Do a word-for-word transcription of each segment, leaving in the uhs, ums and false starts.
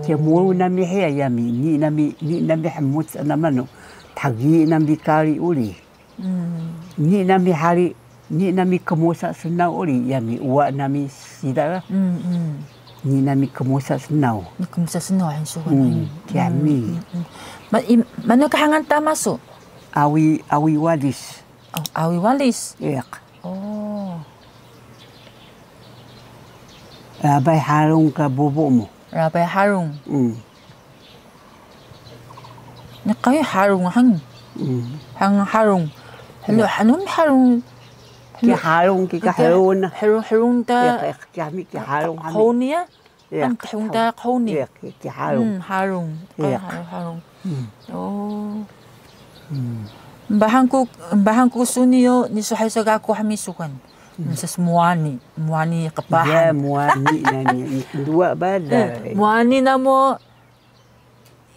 Kiya muru nami hiya yami, ni nami, ni nami hmuc ana manu, thgi nami kari uri. Ni nami hari, ni nami kmusa snaw uri, yami uwa nami siida ga. Ni nami kmusa snaw. Ni kmusa snaw, han sugan. Kiya mi. Manu ka hangan tama su? Awi, Awi Walis. Awi Walis. Iq. Rabay Harung ka bubu mu. Rabay Harung. Niqan Harung han. Han Harung. Hanu, hanu Harung. Ki Harung, ki ka Harung. Harung, Harung ta. Ki Harung han. Qhuni ya. Qhuni ta qhuni. Ki Harung. Harung. Harung. Mbahan ku, mbahan ku suni yo, ni so hay so ga ku hami sukan. Msa smwani, mwani qpahan. Mwani nani, dua bala. Mwani namu,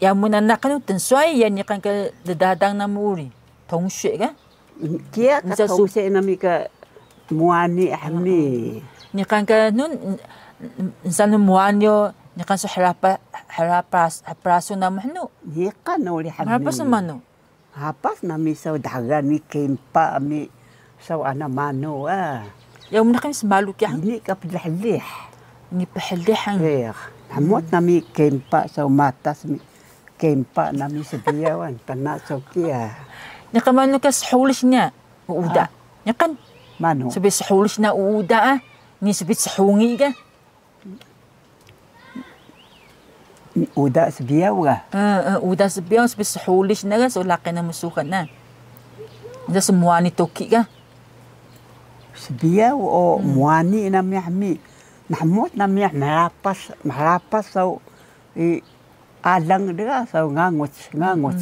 ya mu nanaq nu tnswai, ya niqan ka ddadang namu uri. Tongshe ga? Kiya ka tongshe nami ka mwani hami. Niqan ka nun, nsa nu mwani o, niqan so hrapa, hrapa, hprasu namu hnu. Niqan uri hami. Hrapas manu? Hapas nami saw dxgal mi kempa mi saw ana manu a. Ya mnaq mi smalu kiya. Ini ka pdhlih. Ini pdhlih han. Nahmut nami kempa saw matas mi kempa nami sbiyaw an tna saw kiya. Niqan manu ka shulis niya uuda. Niqan manu. Sbi shulis niya uuda a. Ni sbi shungi ka. Uda sbiyaw ga? Uda sbiyaw, sbi shulis na ga, so laqi na msuxan na. Uda smwani toki ga? Sbiyaw o mwani na miyah mi. Nahmut na miyah mhrapas, mhrapas saw i alang dga saw nganguc, nganguc.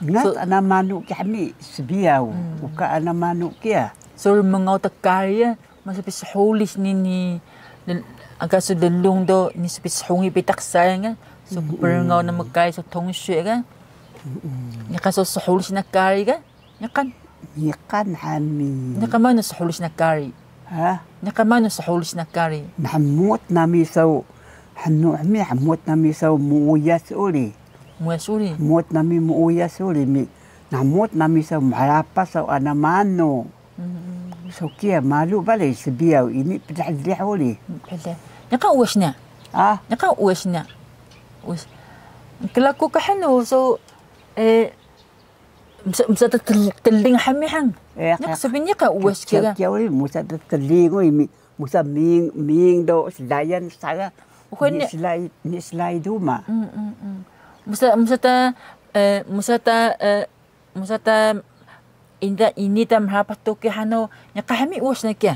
Ngat ana manu kiya mi sbiyaw, uka ana manu kiya. So rmngaw ta kari ya, msa bi shulis ni, ni, aga so lnglung do, ni sbi shungi bitaq sayang ga, so prngaw na mkay so tongshe ga. Niqan so shulis na kari ga, niqan. Niqan hami. Niqan manu shulis na kari? Ha? Niqan manu shulis na kari? Nahmut nami saw, hnu hmi, hmut nami saw muuyas uri. Muuyas uri? Hmut nami muuyas uri mi. Nahmut nami saw mhrapas saw ana manu. So kiya malu bale sbiyaw ini pdhlih uri. Pdhlih. Niqan uwas na? Ah? Niqan uwas na? Uwas. Klaku ka hnu so, eh, msa, msa ta tel-, tling hami han. Niq sbini ka uwas kiya. Kiya uri msa ta tling uri mi, msa ming, ming do slayan saga. Ni slay, ni slay duma. Msa, msa ta, eh, msa ta, eh, Musa ta ini ta mhrapas toki hnu, niqan hmi uwas na kiya.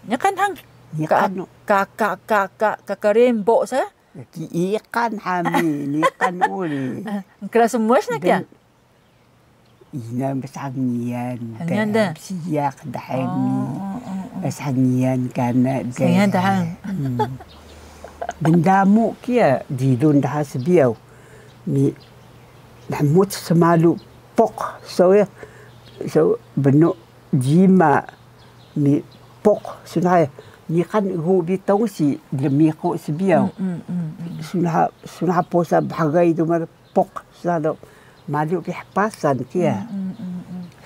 Niqan han. Niqan. Ka, ka, ka, ka, ka, ka rembo sa? Ki iqan hmi, niqan uri. Kla smuwas na kiya? Ina bsangiyan. Sangiyan da. Bsiyaq dha hmi. Bsangiyan kana da. Sangiyan dha. Bndamu kiya, dilun dha sbiyaw. Mi, nahmut smalu poq, so ya, so bnu jima, mi poq, suna ya, niqan egu bi tongsi, lmiqu sbiyaw. Suna, suna posa bhgay do ma poq, suna do, malu bi hpasan kiya.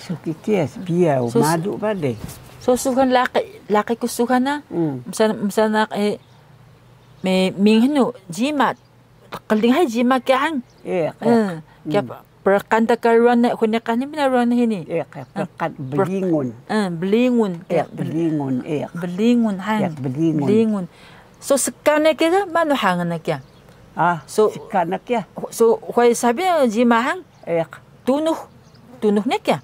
So ki kiya sbiyaw, malu bale. So suxan laqi, laqi ku suxan na, msa, msa na, eh, me, ming hnu, jima, Qling hay jima kiya han. Kiya prqan ta ka ruwan na, huni qani mina ruwan hini. Prqan blingun. Blingun. Blingun han. Blingun. So skan na kiya, manu hangan na kiya? So skan na kiya. So huway sabi jima han. Tunux. Tunux na kiya.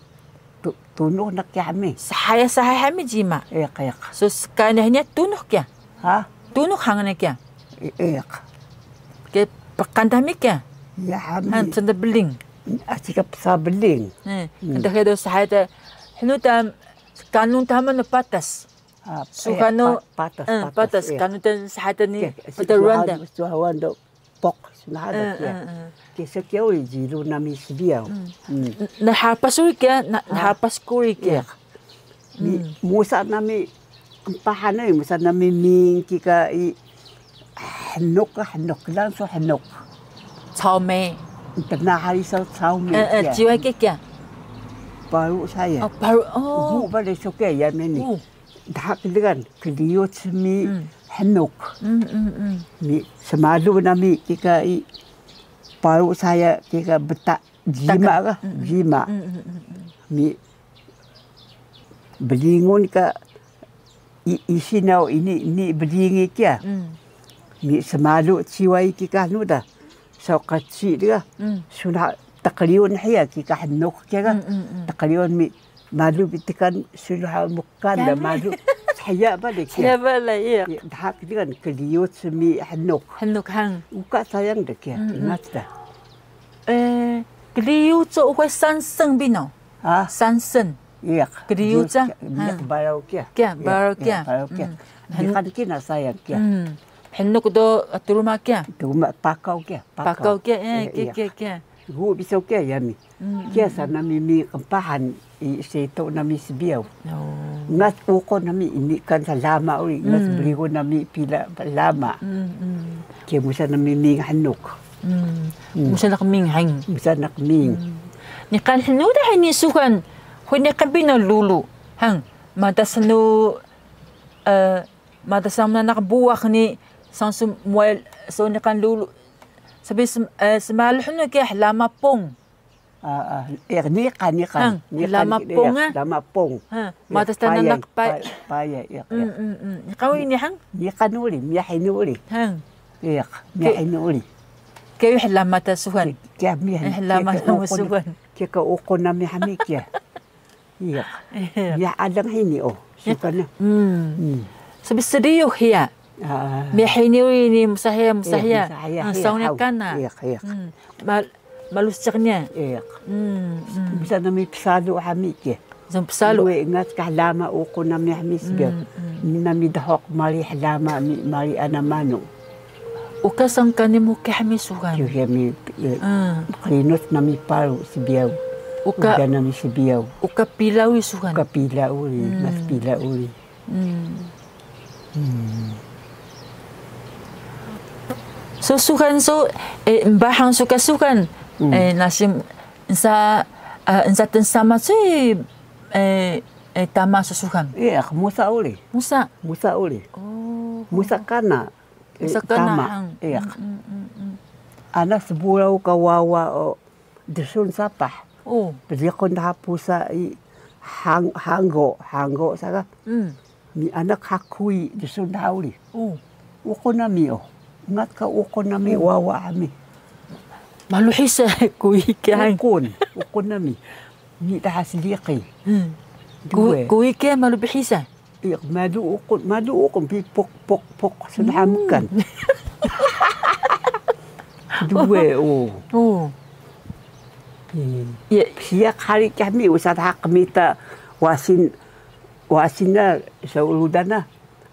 Tunux na kiya hmi. Sahaya, sahaya hmi jima. Iq, iq. So, skani niya tunux kiya. Ha? Tunux hangan na kiya. Iq. Ke prqan ta hmi kiya. Ya hmi. Han, sanda bling. Asi ka psa bling. Kda kedo sahaya ta, hnu ta, skanun ta hmi na patas. Suxan nu, patas, patas. Skanun ta sahaya ta ni, patas ruwan ta. Suhawan do. Poq, suna da kiya. Kiya so kiya uri jilun nami sbiyaw. Nhapas uri kiya, nhapas ku uri kiya. Musa nami, mpahan uri, musa nami ming kika i, Hnuk ka, hnuk, klaan su hnuk. Cawme. Tna hari saw cawme. Eh, eh, kiya. Ciway kiya, kiya. Paru saya. Oh, paru, oh. Gu bale so kiya, yami ni. Oh. Dha kdgan, kliyuc mi hnuk. Mm, mm, mm. Mi smalu nami kika i, paru saya kika bta. Jima ka, jima. Mm, mm, mm, mm. Mi blingun ka i-, isi na o ini, ini blingi kiya. Mm. Mi smalu ciway kika hnu da. Saw qci dga. Mm. Suna tqriyun hiya kika hnuk kiya ka. Mm, mm, mm. Tqriyun mi malu bi tkan suna ha mukan da malu. Hiya bale kiya. Hiya bale, iya. Iya, dha kdgan kliyuc mi hnuk. Hnuk hang. Uka sayang da kiya. Mm, mm. Ingat da. Eh, kliyuc o uxay sansen bi no? Ah. Sansen. Iya. Kliyuc a? Iya, baraw kiya. Kiya, baraw kiya. Iya, baraw kiya. Mm. Niqan kina sayang kiya. Mm. Hnuk do, ah, truma kiya. Truma pakaw kiya, pakaw. Pakaw kiya, eh, iya, kiya, iya, kiya, kiya. Gu bi saw kiya yami. Mm, kiya mm, sa mm. Nami mi qmpahan. I seto nami sbiyaw. Oh. Ngat uqun nami ini kan sa lama uri, ngat, mm, brigun nami pila lama. Mm, mm. Kiya musa nami ming hnuk. Mm. Mm. Musa naq ming hang. Musa naq ming. Mm. Niqan hnu da hini suxan, hini qbino lulu. Hang, madas hnu, eh, madas sa mnanaq buwax ni, sang su muway, so niqan lulu. Sabi sem-, eh, smalu hnu kiya hlama pung. Ah, ah, eh, niqan, niqan. Hang, niqan, hlama pung, eh, ah? Hlama pung. Ha, eh, madas ta payay, nanaq pay-, pay-, payay, eh, mm, eh. Mm, mm. Niqan uri ni hang? Niqan uri, miyah ini uri. Hang. Eh, miyah ini uri. Kiya hlama ta suxan. Kiya miyah, eh, hlama ta suxan. Kiya ka uqun nami hami kiya. Iya. Iya. Iya, alang hini, oh, suka na. Hmm. Hmm. Sabi sriyu hiya. Ah. Miyah hini uri ni musa hiya, musa hiya. Iya, musa hiya, ah, hiya, saw niya haw. Kana. Iya, iya. Hmm. Mal-, malu seek niya. Iya. Hmm, hmm. Musa nami psalu hami kiya. Musa psalu. Uwe ngat ka hlama uqun nami hami sbiyaw. Hmm, hmm. Nami dhuq mari hlama mi, mari ana manu. Uka sangkani mu kiya hami suxan. Kiya hami, eh, ah, qrinus nami paru sbiyaw. Uka, uda nami sbiyaw. Uka pila uri suxan. Uka pila uri, hmm, mas pila uri. Hmm. Hmm. So suxan so, eh, mbahang so ka suxan. Hmm. Eh, nasi, nsa, ah, nsa tnsama so, eh, eh, tama so suxan. Iya, musa uri. Musa. Musa uri. Oh. Musa kana. Eh, musa kana tama. Hang. Iya. Mm, mm, mm, mm. Ana sburaw ka wawa o dsun sapah. Oh. Pdiqun dha pusa i hang-, hanggo, hanggo sa ka. Mm. Mi ana ka kuy dsun dha uri. Oh. Uqun nami o. Ngat ka uqun nami, oh, wawa ami. Malu hisa kuy kiya. Uqun, uqun nami. Mi dha sliqi. Hmm. Duwe. Ku-, kuy kiya malu bhisa. Iya, malu uqun, malu uqun bi pok, pok, pok, snhamkan. Hmm. Duwe, oh. Oh. Hmm. Iya. Psiyak hari kami usa dha qmita wasin, wasin na, sa rudan na.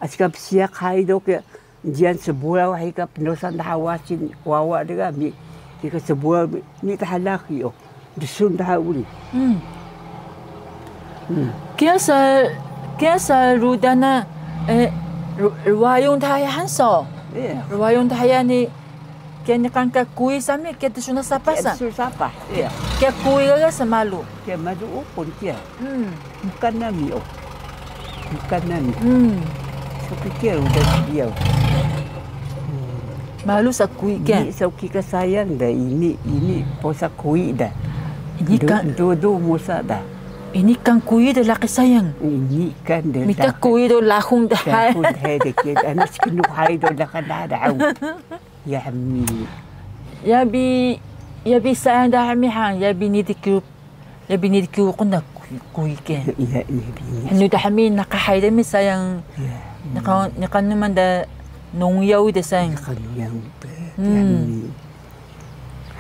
Asi ka psiyak hari do ke, jiyan sburaw hiya ka pndosan dha wasin wawa dga mi, hiya ka sburaw mi, mi dha laqi o, dsun dha uri. Hmm. Hmm. Kiya sa, kiya sa rudan na, eh, ru-, rwayung dha hiya han so. Iya. Rwayung dha hiya ni, kiya niqan ka kuy sami, kiya dsun sapah sa. Kiya dsun sapah, iya. Kiya kuy gaga smalu. Kiya malu uqun kiya. Hmm. Mkan nami o. Mkan nami. Hmm. Saw kiya uda sbiyaw. Hmm. Malu sa kuy kiya. Ini saw kika sayang da, ini, ini posa kuy da. Ini kan. Du-, dudu musa da. Ini kan kuy da laqi sayang. Ini kan da. Mika laqi. Kuy do lahung da. Lahung da, da kiya. Ana sknu hari do laqi da, da. Yami. Yabi, yabi sayang da hami han, yabi ni dikiru, yabi ni dikiru qun da kuy, kuy ke. Iya, iya, iya. Hnu da hami naqah hay da mi sayang. Iya. Naqah, naqah numan da nung yaw da sayang. Naqah nung yaw da. Hmm. Yami.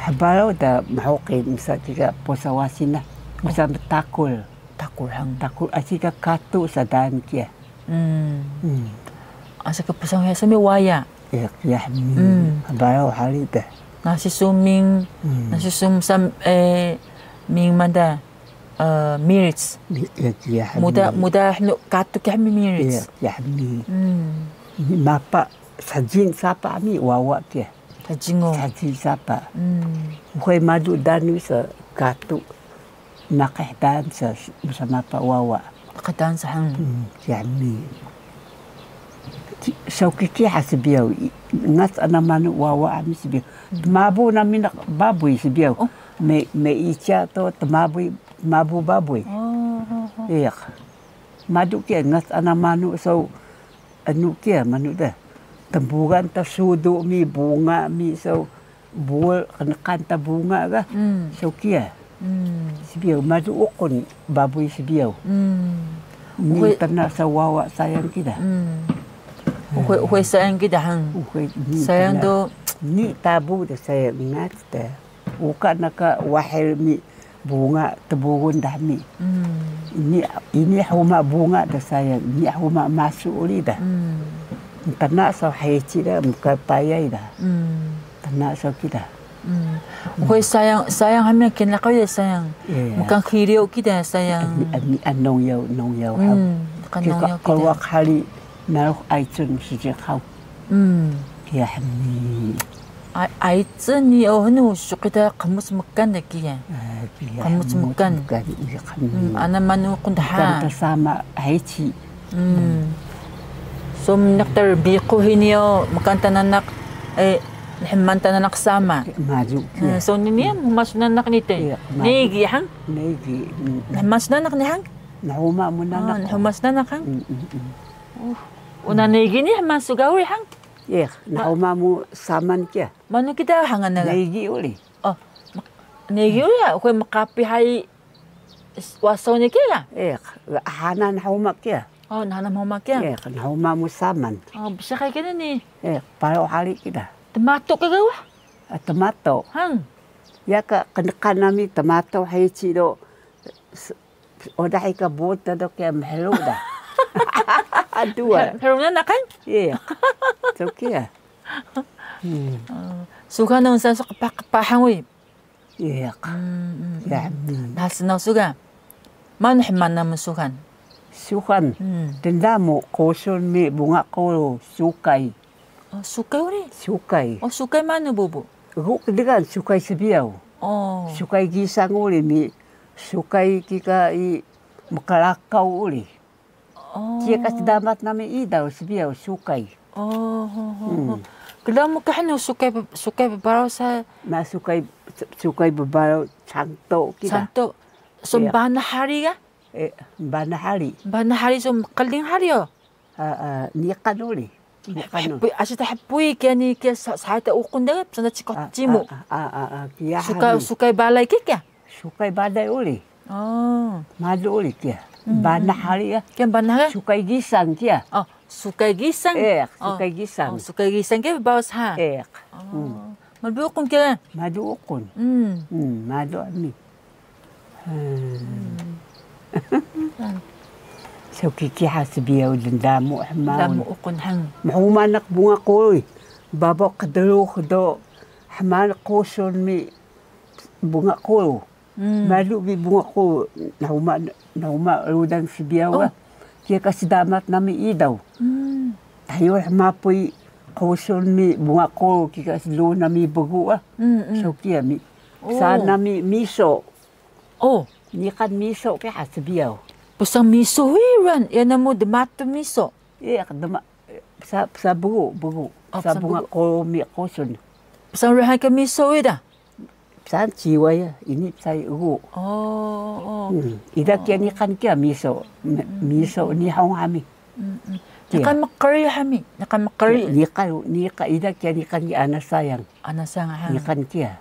Hbaraw da mhuqil msa kika posa wasin na. Msa mtakul. Takul hang. Takul asi ka katu sa daan kiya. Hmm. Hmm. Asi ka psang hiya sami waya. Iya, kiya mi. Hmm. Baraw hari da. Nasi suming, hmm, nasi sum sam, eh, ming manda, eh, miric. Mi-, iya, kiya mi. Muda, muda hnu katu kiya mi miric. Iya, kiya mi. Hmm. Mi mapa. Sajing sapah mi wawa kiya. Sajing o. Sajing sapah. Uxay malu danu sa katu. Naqih daan sa msama pa wawa. Naqih daan sa hang. Kiya mi. Saw ki kiha sbiyaw. Ngat ana manu wawa ami sbiyaw. Tmabu nami naq babuy sbiyaw. Me, me ica to tmabu, tmabu babuy. Iya. Malu kiya ngat ana manu saw. Anu kiya manu da. Tnbugan ta sudu mi bunga mi saw. Bul qnqan ta bunga ga. Saw kiya. Sbiyaw malu uqun babuy sbiyaw. Ni tna saw wawa sayang kida. Uxay, uxay sayang kida hang. Uxay ni sayang tna do. Ni tabu da sayang ngat da. Uka naka wahil mi bunga tbugun dami. Ini, ini huma bunga da sayang, ini huma masu uri da. Tna saw heci da, mka payay da. Tna saw kida. Uxay sayang, sayang hami kinaqaw ya sayang. Mkan hiriyo kida sayang. Ani, ani, nong yaw, nong yaw haw. Kika nong yaw kida. Kawak hari narux aicun sijik haw. Kiya hmi. Aicun ni o hnu suqi ta qmuc mkan da kiya. Qmuc mkan. Ana manu qun dha. Mkan ta sama heci. So mnaq ta rbiqu hini o mkan ta nanaq, eh, nhman ta nanaq sama. Maju kiya. So ni ni mhuma su nanaq ni te. Negi hang. Negi. Nhman su nanaq ni hang. Nhuma mu nanaq. Nhuma su nanaq hang. Una negi ni hma su ga uri hang. Iya, nhuma mu saman kiya. Manu kida hangan naga? Negi uri. Oh, negi uri ya, uxay mqapi hari wasaw ni kiya? Iya, hana nhuma kiya. Oh, hana nhuma kiya. Iya, nhuma mu saman. Oh, bsa ka kida ni. Iya, paru hari kida. Tmato ka ga wa? Tmato. Hang. Ya ka qnqan nami tmato heci do. Oda hi ka buta do kiya mhelu da. Aduwa. Mhelu nanaq kan? Iya. So kiya. Suxan nung sa qpah qpah hang wi. Iya. Nah snaw suxan. Manu hman namu suxan? Suxan. Tndamu qusun mi bunga quru sukay. Sukay uri? Sukay. O sukay manu bubu? Egu kdgan sukay sbiyaw. Sukay gisang uri mi Sukay kika i mqrakaw uri. Kiya ka sdamat nami idaw sbiyaw sukay. Klaun mu ka hnu sukay, sukay bbaraw sa. Ma sukay, sukay bbaraw canto kida. Canto. So mbana hari ga? Mbana hari. Mbana hari so mqling hari o. Niqan uri. Niqan uri. Asi ta hpuy kiya ni kiya sahay ta uqun da psaan da cikuh cimu. Sukay, sukay balay kiya? Sukay balay uri. Malu uri kiya. Mbana hari ya. Kiya mbana hari? Sukay gisang kiya. Sukay gisang. Sukay gisang. Sukay gisang kiya bawas ha. Malu uqun kiya. Malu uqun. Malu ami. So kikiha sbiyaw dndamu hmaun. Mhuma naq bunga quru. Babo qdrux do hmaan qusun mi bunga quru. Malu bi bunga quru. Nahuma, nahuma rudan sbiyaw ga. Kiya ka sdamat nami idaw. Tayo hmapuy qusun mi bunga quru kika slun nami bgu. So kiya mi. Psaan nami miso. Niqan miso kiya sbiyaw. Psaan miso hiran, ya namu dmatu miso. Iya, dma, psa, psa bgu, bgu. Psa bunga quru mi qusun. Psaan ruhan ka miso ida? Psaan ciway ya, ini psaan egu. Ida kiya niqan kiya miso. Miso Nihong hami. Niqan mqri hami, niqan mqri. Niqan, niqan, ida kiya niqan ki ana sayang. Ana sayang ha. Niqan kiya.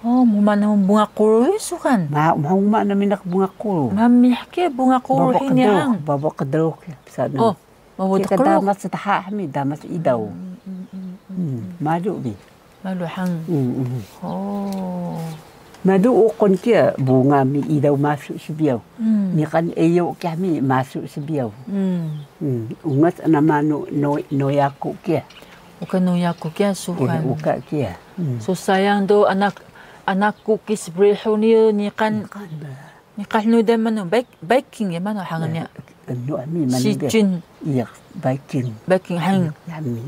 Mhuma namu bunga quru isu kan? Mhuma nami naq bunga quru. Mami kiya bunga quru hini hang. Babo qdrux kiya psaan. Kiya ka damas dha hami, damas idaw. Malu bi. Malu hang. Malu uqun kiya bunga mi idaw masu sbiyaw. Niqan eyo kiya mi masu sbiyaw. Ungat ana manu no, no yaku kiya. Uka no yaku kiya suxan. Uka kiya. So sayang do anak, anaku ki sbrihun ni niqan. Niqan hnu de manu, bake, baking ya manu hangan ya. Enu ami manu de. Sicin. Iya, Viking. Viking, hang. Nami.